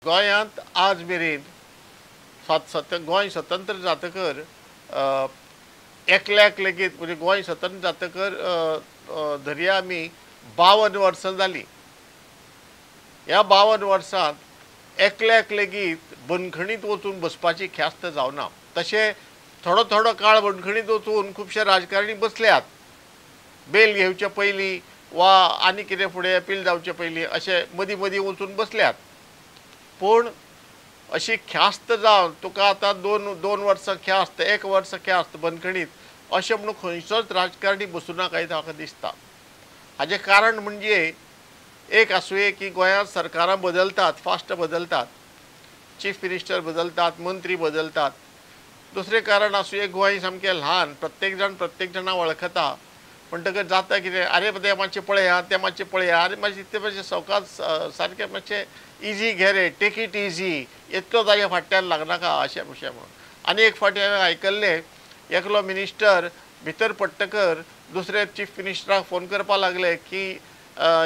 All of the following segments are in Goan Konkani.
गोंयांत आज मेरेन गोंय स्वतंत्र जातकर एकल्याक लेगीत म्हणजे गोंय स्वतंत्र जातकर धरया आमी 52 वर्सां जालीं. ह्या 52 वर्सांत एकल्याक लेगीत बंदखणींत वचून बसपाची ख्यास्त जावना. तशें थोडो थोडो काळ बंदखणींत वचून खुबशे राजकारणी बसल्यात, बेल घेवचे पयलीं वा आनी कितें फुडें अपील जावचे पयलीं अशें मदीं मदीं वचून बसल्यात. पूण अशी ख्यास्त जावन तुका आतां दोन वर्सां ख्यास्त, 1 वर्स ख्यास्त बंदखणींत अशें म्हणून खंयचोच राजकारणी बसूना काय म्हाका दिसता. हाजें कारण म्हणजे एक आसुये की गोंयांत सरकारां बदलतात, फास्ट बदलतात, चीफ मिनिस्टर बदलतात, मंत्री बदलतात. दुसरें कारण आसुये गोंय सामकें ल्हान, प्रत्येक जाण प्रत्येक जाणां वळखता, म्हणटकच जाता कितें, आरे तें मातशें पळया, तें मातशें पळया, आरे मातशें तें मातशें सवकास सारकें मातशें इजी घे रे, टेक it easy, इतलो ताज्या फाटल्यान लागनाका अशें अशें म्हणून. आनी एक फावटी हांवें आयकल्लें, एकलो मिनिस्टर भितर पडटकर दुसरे चीफ मिनिस्टराक फोन करपाक लागले की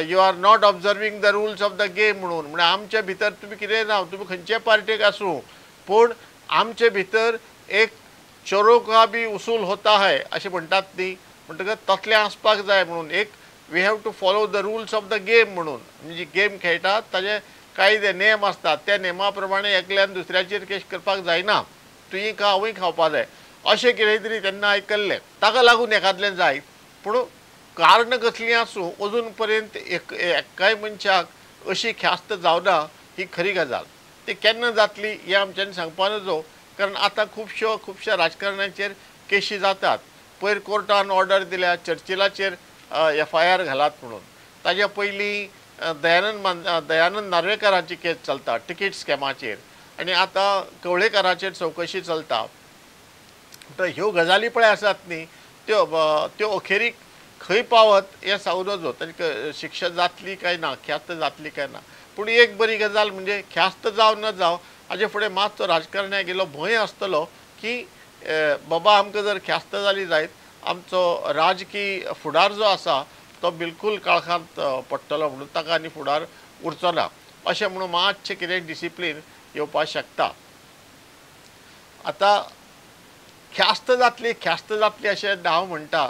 you are not observing the rules of the game म्हणून. म्हणजे आमचे भितर तुमी कितेंय जावं, तुमी खंयचे पार्टेक आसूं, पूण आमचे भितर एक चोरो का बी उसूल होता है अशें म्हणटात न्ही, म्हणटकच तसलें आसपाक जाय म्हणून एक we have to follow the rules of the game म्हणून. म्हणजे गेम खेळटात ताजे कायदे नेम आसतात, त्या नेमा प्रमाणे एकल्यान दुसऱ्याचेर केस करपाक जायना, तुयें खा हांवूय खावपा जाय अशें कितें तरी तेन्ना आयकल्लें. ताका लागून एकादलें जायत, पूण कारण कसलीं आसूं अजून पर्यंत एकाय मनशाक अशी ख्यास्त जावना ही खरी गजाल. ती केन्ना जातली हें आमच्यांनी सांगपा नजो, कारण आतां खुबश्या राजकारणाचेर केशी जातात. पयर कोर्टान ऑर्डर दिल्या चर्चिलाचेर FIR घालात म्हणून. ताज्या पयलीं दयानंद नार्वेकाराची केस चलता तिकीट स्कॅमाचेर, आनी आतां कवळेकाराचेर चवकशी चलता. तर ह्यो गजाली पळय आसात न्ही त्यो त्यो अखेरीक खंय पावत हें सांगू नजो, तांकां शिक्षा जातली काय ना, ख्यास्त जातली काय ना. पूण एक बरी गजाल म्हणजे ख्यास्त जावं न जावं हाजे फुडें मातसो राजकारण्याक गेलो भंय आसतलो की बाबा आमकां जर ख्यास्त जाली जायत आमचो राजकीय फुडार जो आसा तो बिलकूल काळखांत पडटलो म्हणून ताका आनी फुडार उरचो ना अशें म्हणून मातशें कितें डिसिप्लीन येवपाक शकता. आतां ख्यास्त जातली ख्यास्त जातली अशें हांव म्हणटा,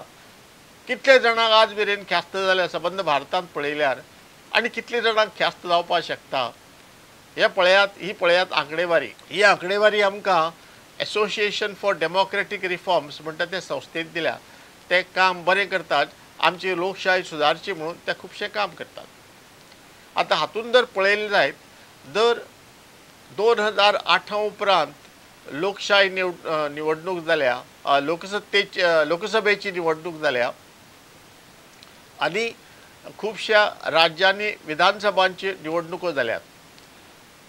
कितले जाणांक आज मेरेन ख्यास्त जाल्या सबंद भारतांत पळयल्यार आनी कितले जाणांक ख्यास्त जावपाक शकता हें पळयात. ही पळयात आंकडेवारी. ही आंकडेवारी आमकां एसोसिएशन फॉर डेमोक्रेटीक रिफॉर्म्स म्हणटा ते संस्थेन दिल्या. ते काम बरें करतात, आमची लोकशाय सुदारची म्हणून ते खुबशें काम करतात. आतां हातूंत जर पळयलें जायत दर 2008 उपरांत लोकशाय निवडणूक जाल्या, लोकसत्तेची लोकसभेची निवडणूक जाल्या आनी खुबश्या राज्यांनी विधानसभांची निवडणुको जाल्यात.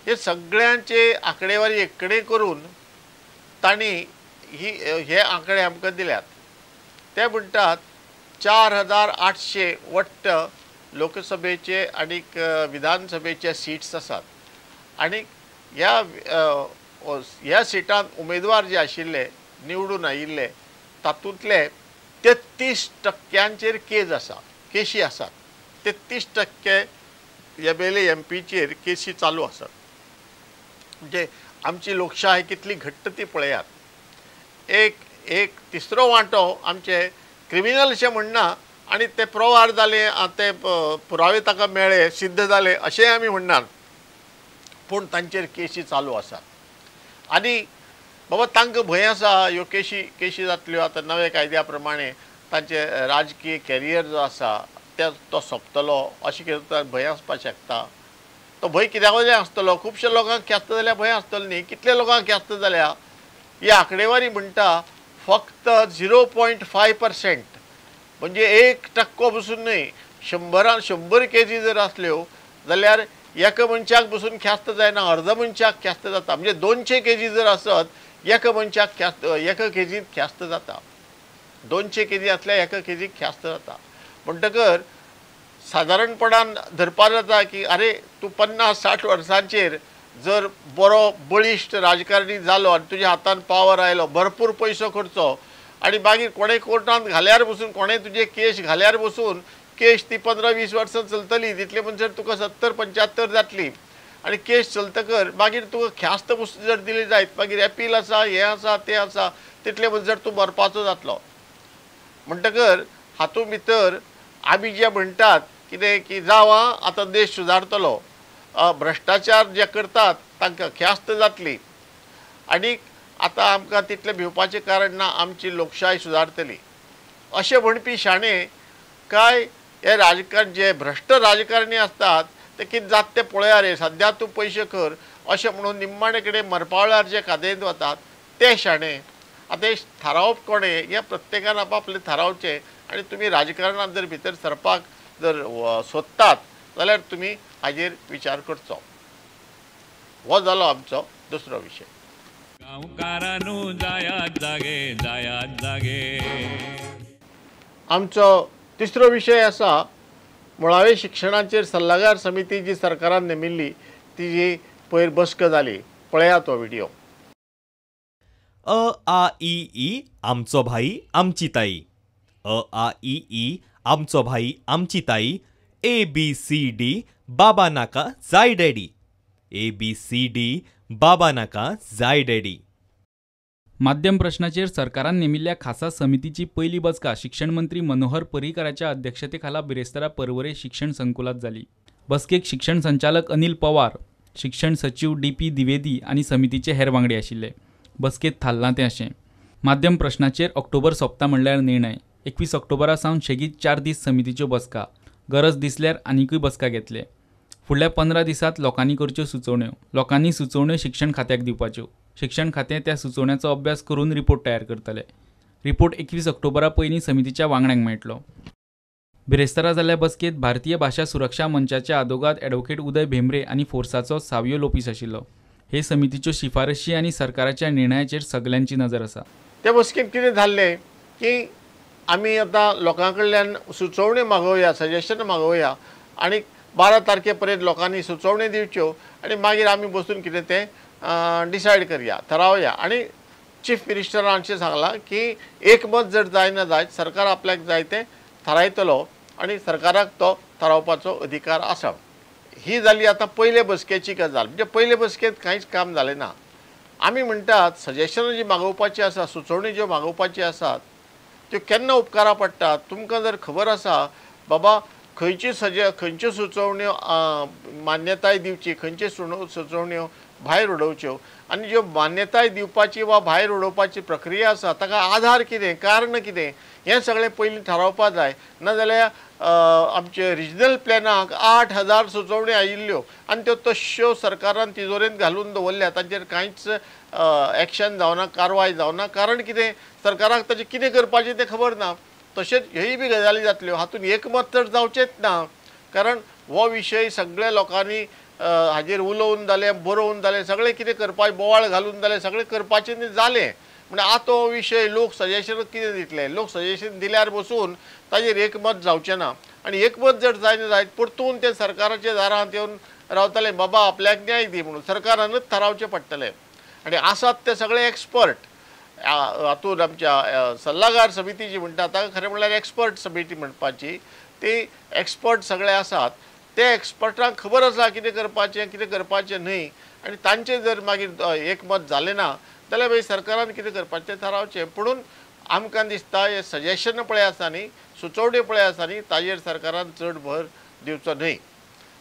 हे सगळ्यांचे आंकडेवारी एककडे करून तांणी ही हे आंकडे आमकां दिल्यात. ते म्हणटात 4800 वट्ट लोकसभेचे आनी विधानसभेचे सीट्स आसात आनी ह्या ह्या सिटांत उमेदवार जे आशिल्ले निवडून आयिल्ले तातूंतले 33% केज आसा, केशी आसात. 33% MLA MPचेर केशी चालू आसात. म्हणजे आमची लोकशाय कितली घट्ट ती पळयात. एक एक तिसरो वांटो आमचे क्रिमिनल अशें म्हणना आनी ते प्रोवार जाले, ते पुरावे ताका मेळ्ळे, सिद्ध जाले अशेंय आमी म्हणनात, पूण तांचेर केशी चालू आसात. आनी बाबा तांकां भंय आसा ह्यो केशी केशी जातल्यो आतां नव्या कायद्या प्रमाणे तांचे राजकीय कॅरियर जो आसा ते तो सोंपतलो अशें कितें भंय आसपाक शकता. तो भंय कित्याक वयल्यान आसतलो, खुबश्या लोकांक ख्यास्त जाल्यार भंय आसतलो न्ही. कितल्या लोकांक ख्यास्त जाल्या ही आंकडेवारी म्हणटा फक्त 0.5% म्हणजे 1% बसून न्हय, 100 100 केजी जर आसल्यो जाल्यार एका मनशाक बसून ख्यास्त जायना, अर्द मनशाक ख्यास्त जाता. म्हणजे 200 केजी जर आसत एका मनशाक ख्यास्त, एका केजींत ख्यास्त जाता. 200 केजी आसल्यार एका केजीक ख्यास्त जाता. म्हणटकर सादारणपणान धरपा जाता की अरे तूं 50-60 वर्सांचेर जर बरो बळिश्ट राजकारणी जालो आनी तुज्या हातान पावर आयलो, भरपूर पयसो खर्चो आनी मागीर कोणें कोर्टांत घाल्यार बसून, कोणें तुजे केश घाल्यार बसून केश ती 15-20 वर्सां चलतली, तितले म्हणसर तुका 70-75 जातली. आनी केस चलतकर मागीर तुका ख्यास्त वस्तू जर दिली जायत मागीर एपील आसा, हें आसा, तें आसा, तितले जर तूं मरपाचो जातलो. म्हणटकर हातूंत भितर आमी जे म्हणटात कितें की जावा आतां देश सुदारतलो, भ्रश्टाचार जे करतात तांकां ख्यास्त जातली आनी आतां आमकां तितलें भिवपाचें कारण ना, आमची लोकशाय सुदारतली अशें म्हणपी शाणे काय हे राजकारण जे भ्रश्ट राजकारणी आसतात ते कितें जाता तें पळया रे, सद्या तूं पयशे कर अशें म्हणून निम्माणे कडेन मरपावळार जे कादयेंत वतात ते शाणे. आतां हें थारावप कोणें हें प्रत्येकान आपापलें थारावचें आनी तुमी राजकारणांत जर भितर सरपाक जर सोदतात जाल्यार तुमी हाजेर विचार करचो. हो जालो आमचो दुसरो विशय. गांवकारांनो जायात जागे, जायात जागे. आमचो तिसरो विशय आसा मुळावे शिक्षणाचेर सल्लागार समिती जी सरकारान नेमिल्ली तिजी पयर बसका जाली. पळयात हो व्हिडिओ. अ आ इ ई आमचो भाई आमची ताई, अ आ इ ई आमचो भाई आमची ताई, ए बी सी डी बाबा नाका जाय daddy, A B C D बाबा नाका जाय डॅडी. माध्यम प्रश्नाचेर सरकारान नेमिल्ल्या खासा समितीची पयली बसका शिक्षण मंत्री मनोहर पर्रीकराच्या अध्यक्षतेखाला बिरेस्तारा पर्वरे शिक्षण संकुलात जाली. बसकेक शिक्षण संचालक अनिल पवार, शिक्षण सचीव डी पी द्विवेदी आनी समितीचे हेर वांगडी आशिल्ले. बसकेत थारलां तें अशें: माध्यम प्रश्नाचेर ऑक्टोबर सोंपता म्हणल्यार निर्णय. 21 ऑक्टोबरा सावन शेगीत 4 दीस समितीच्यो बसका, गरज दिसल्यार आनिकूय बसका घेतले. फुडल्या 15 दिसांत लोकांनी करच्यो सुचोवण्यो, लोकांनी सुचोवण्यो शिक्षण खात्याक दिवपाच्यो. शिक्षण खातें त्या सुचोवण्याचो अभ्यास करून रिपोर्ट तयार करतले. रिपोर्ट 21 ऑक्टोबरा पयलीं समितीच्या वांगड्यांक मेळटलो. बिरेस्तारा जाल्ल्या बसकेंत भारतीय भाशा सुरक्षा मंचाचे आदोगाद ॲडव्होकेट उदय भेंब्रे आनी फोर्साचो सावियो लोपीस आशिल्लो. हे समितीच्यो शिफारशी आनी सरकाराच्या निर्णयाचेर सगल्यांची नजर आसा. ते बसकेंत कितें जाल्लें की आमी आतां लोकां कडल्यान सुचोवण्यो मागोवया, सजेशन मागोवया आनी 12 तारखे पर्यंत लोकांनी सुचोवण्यो दिवच्यो आनी मागीर आमी बसून कितें तें डिसायड करया, थारावया. आनी चीफ मिनिस्टरान अशें सांगलां की एकमत जर जायना जायत सरकार आपल्याक जाय तें थारायतलो आनी सरकाराक तो थारावपाचो अधिकार आसा. ही जाली आतां पयले बसकेची गजाल. म्हणजे पयले बसकेंत कांयच काम जालें ना. आमी म्हणटात सजेशनां जी मागोवपाची आसा, सुचोवण्यो ज्यो मागोवपाची आसात त्यो केन्ना उपकारा पडटात. तुमकां जर खबर आसा बाबा खंयची खंयच्यो सुचोवण्यो मान्यताय दिवची, खंयच्यो सुचोवण्यो भायर उडोवच्यो आनी ज्यो मान्यताय दिवपाची वा भायर उडोवपाची प्रक्रिया आसा ताका आधार कितें, कारण कितें, हें सगळें पयलीं थारावपाक जाय. नाजाल्यार आमचे रिजनल प्लॅनाक 8000 सुचोवण्यो आयिल्ल्यो आनी त्यो तश्यो सरकारान तिजोरेंत घालून दवरल्या, तांचेर कांयच एक्शन जावना, कारवाय जावना. कारण कितें, सरकाराक ताचें कितें करपाचें तें खबर ना. तशेंच ह्योय बी गजाली जातल्यो, हातूंत एकमत तर जावचेंच ना. कारण हो विशय सगळ्या लोकांनी हाजेर उलोवन जालें, बरोवन जालें, सगळें कितें करपाचें, बोवाळ घालून जालें, सगळें करपाचें न्ही जालें. म्हणजे आतां हो विशय लोक सजेशन कितें दितले, लोक सजेशन दिल्यार बसून ताजेर एकमत जावचें ना. आनी एकमत जर जायना जायत परतून ते सरकाराच्या दारांत येवन रावतले, बाबा आपल्याक न्याय दी म्हणून सरकारानूच थारावचें पडटलें. आनी आसात ते सगळे एक्सपर्ट हातूंत आमच्या सल्लागार समिती जी म्हणटा ताका खरें म्हणल्यार एक्सपर्ट समिती म्हणपाची, ती एक्सपर्ट सगळे आसात. ते एक्सपर्टांक खबर आसा कितें करपाचें, कितें करपाचें न्हय. आनी तांचें जर मागीर एकमत जालें ना जाल्यार मागीर सरकारान कितें करपाचें तें थारावचें. पुणून आमकां दिसता हें सजेशन पळय आसा न्ही, सुचोवण्यो पळय आसा न्ही, ताजेर सरकारान चड भर दिवचो न्हय.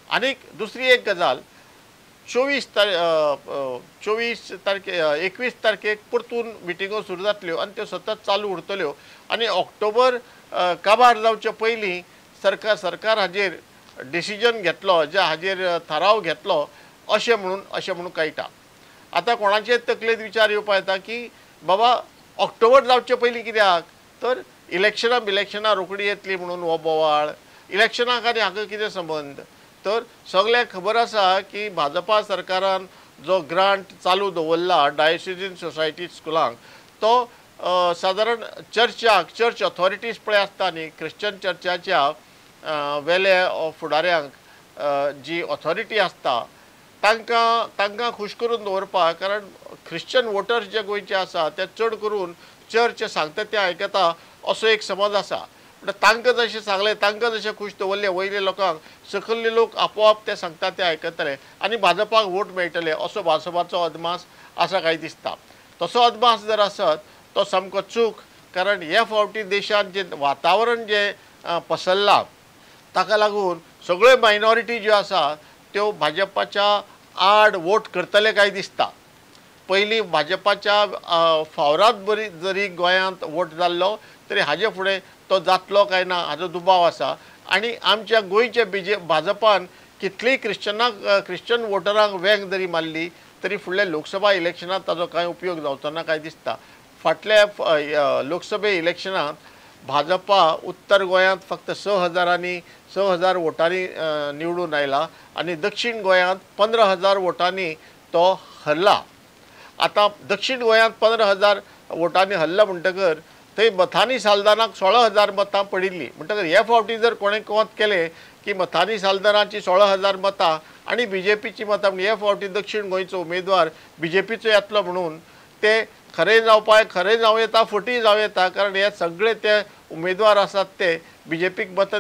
आनीक दुसरी एक गजाल, 24 तारखे 21 तारखेक परतून मिटिंगो सुरू जातल्यो आनी त्यो सतत चालू उरतल्यो. आनी ऑक्टोबर काबार जावचे पयलीं सरकार हाजेर डिसिजन घेतलो, ज्या हाजेर थाराव घेतलो अशें म्हणून कळटा. आतां कोणाचेय तकलेंत विचार येवपा येता की बाबा ऑक्टोबर जावचे पयलीं कित्याक, तर इलेक्शनां बिलेक्शनां रोखडी येतली म्हणून हो बोवाळ, इलेक्शनाक आनी हाका कितें संबंद. तर सगळ्यांक खबर आसा की भाजपा सरकारान जो ग्रांट चालू दवरला डायोसिजन सोसायटी स्कुलांक, तो सादारण चर्चाक, चर्च ऑथॉरिटीज पळय आसता न्ही, क्रिश्चन चर्चाच्या वेले फुडाऱ्यांक जी ऑथॉरिटी आसता तांकां खूश करून दवरपाक, कारण ख्रिश्चन वोटर्स जे गोंयचे आसा ते चड करून चर्च सांगता ते आयकता असो एक समज आसा. म्हणटा तांकां जशें सांगलें, तांकां जशें खूश दवरलें वयले लोकांक, सकयले लोक आपोआप ते सांगता ते आयकतले आनी भाजपाक वोट मेळटले असो भाजपाचो अदमास आसा काय दिसता. तसो अदमास जर आसत तो सामको चूक, कारण हे फावटी देशांत जें वातावरण जें पसरलां ताका लागून सगळ्यो मायनॉरिटी ज्यो आसा त्यो भाजपाच्या आड वोट करतले काय दिसता. पयलीं भाजपाच्या फावरात बरी जरी गोंयांत वोट जाल्लो तरी हाजे फुडें तो जातलो काय ना हाजो दुबाव आसा. आनी आमच्या गोंयच्या भाजपान कितलीय क्रिश्चन वोटरांक वेंग जरी मारली तरी फुडल्या लोकसभा इलेक्शनांत ताजो कांय उपयोग जावचो ना काय दिसता. फाटल्या लोकसभे इलेक्शनांत भाजपा उत्तर गोंयांत फक्त 6,000 वोटांनी निवडून आयला आनी दक्षिण गोंयांत 15,000 वोटांनी तो हरला. आतां दक्षिण गोंयांत 15,000 वोटांनी हरला म्हणटकर थंय मथानी सालदानाक 16,000 मतां पडिल्लीं. म्हणटकर हे फावटी जर कोणें कोत केलें की मथानी सालदानाची 16,000 मतां आनी बीजेपीची मतां, म्हणजे हे फावटी दक्षिण गोंयचो उमेदवार बीजेपीचो येतलो म्हणून ते खरें जावपाक खरें जावं येता, फटी जावं येता, कारण हे सगळे ते उमेदवार आसात ते बीजेपीक मत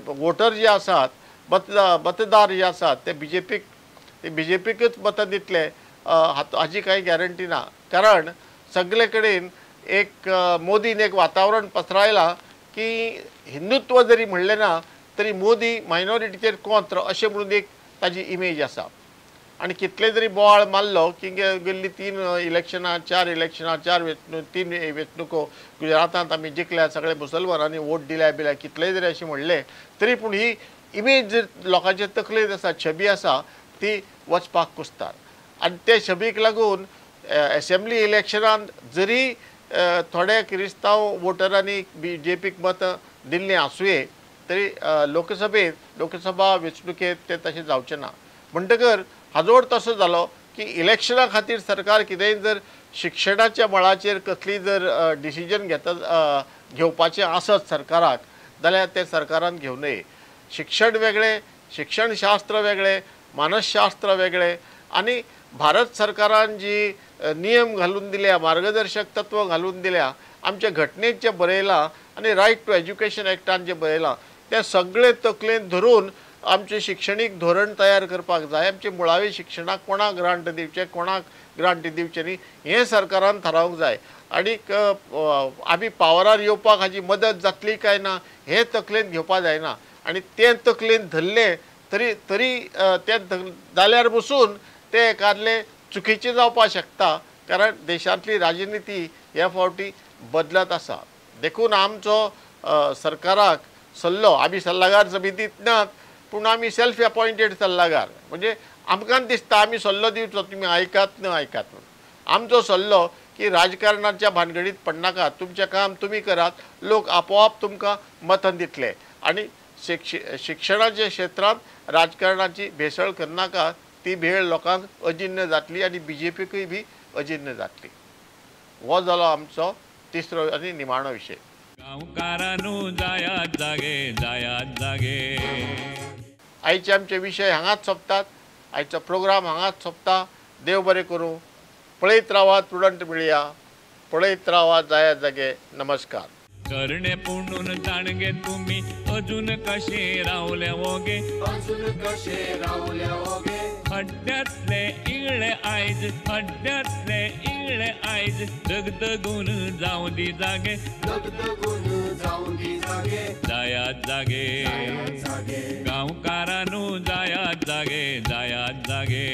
वोटर जे आसात मतदार जे आसात ते बीजेपीकच मतां दितले हाजी कांय गॅरंटी ना. कारण सगळे कडेन एक मोदीन एक वातावरण पसरायलां की हिंदुत्व जरी म्हणलें ना तरी मोदी मायनॉरिटीचेर कोंत्र अशें म्हणून एक ताजी इमेज आसा. आनी कितले जरी बोवाळ मारलो की गेल्ली 3 इलेक्शनां 4 इलेक्शनां 3 वेंचणुको गुजरातांत आमी जिखल्या, सगळे मुसलमानांनी वोट दिल्या बिल्या, कितले जरी अशें म्हणलें तरी पूण ही इमेज जर लोकांचे तकलेंत आसा, छबी आसा, ती वचपाक कुस्तार. आनी ते छबीक लागून एसेंब्ली इलेक्शनांत जरी थोडे क्रिस्तांव वोटरांनी बीजेपीक मतां दिल्लीं आसुये तरी लोकसभेंत लोकसभा वेंचणुकेंत तें तशें जावचें ना. म्हणटकर हाजो अर्थ असो जालो की इलेक्शना खातीर सरकार कितेंय जर शिक्षणाच्या मळाचेर कसली जर डिसिजन घेता घेवपाचें आसत सरकाराक जाल्यार तें सरकारान घेवं नये. शिक्षण वेगळें, शिक्षणशास्त्र वेगळें, मानसशास्त्र वेगळें आनी भारत सरकारान जी नियम घालून दिल्या, मार्गदर्शक तत्व घालून दिल्या, आमच्या घटनेत जें बरयलां आनी रायट टू एज्युकेशन एक्टान जें बरयलां तें सगळें तकलेंत धरून आमचें शिक्षणीक धोरण तयार करपाक जाय. आमचे मुळावे शिक्षणाक कोणाक ग्रांट दिवचें, कोणाक ग्रांट दिवचें न्ही हें सरकारान थारावंक जाय. आनीक आमी पावरार येवपाक हाजी मदत जातली काय ना हें तकलेंत घेवपाक जायना. आनी तें तकलेंत धरलें तरी तरी तें जाल्यार बसून तें एकादलें चुकीचें जावपाक शकता, कारण देशांतली राजनिती ह्या फावटी बदलत आसा. देखून आमचो सरकाराक सल्लो, आमी सल्लागार समितींत नात पूण आमी सेल्फ अपॉयंटेड सल्लागार, म्हणजे आमकां दिसता आमी सल्लो दिवचो, तुमी आयकात न आयकात म्हणून. आमचो सल्लो की राजकारणाच्या भानगडीत पडनाकात, तुमचें काम तुमी करात, लोक आपोआप तुमकां मतां दितले. आनी शिक्षणाच्या क्षेत्रांत राजकारणाची भेसळ करनाका, ती भेळ लोकांक अजिन्न जातली आनी बीजेपीकूय बी अजिन्न जातली. हो जालो आमचो तिसरो आनी निमाणो विशय. गांवकारांनो जायात जागे, जायात जागे. आयचे आमचे विशय हांगाच सोंपतात, आयचो प्रोग्राम हांगाच सोंपता. देव बरें करूं. पळयत रावात प्रुडंट मिडिया, पळयत रावात जायात जागे. नमस्कार. करणे पुणून जाणगे तुम्ही अजून कशे रावले ओगे, अजून कशे रावले ओगे. हड्ड्यातले इगळे आयज, हड्ड्यातले इगळे आयज, दगदगून जावं दी जागे, दगदगून जावं दी जागे. जायात जागे, गांवकारांनो जायात जागे, जायात जागे.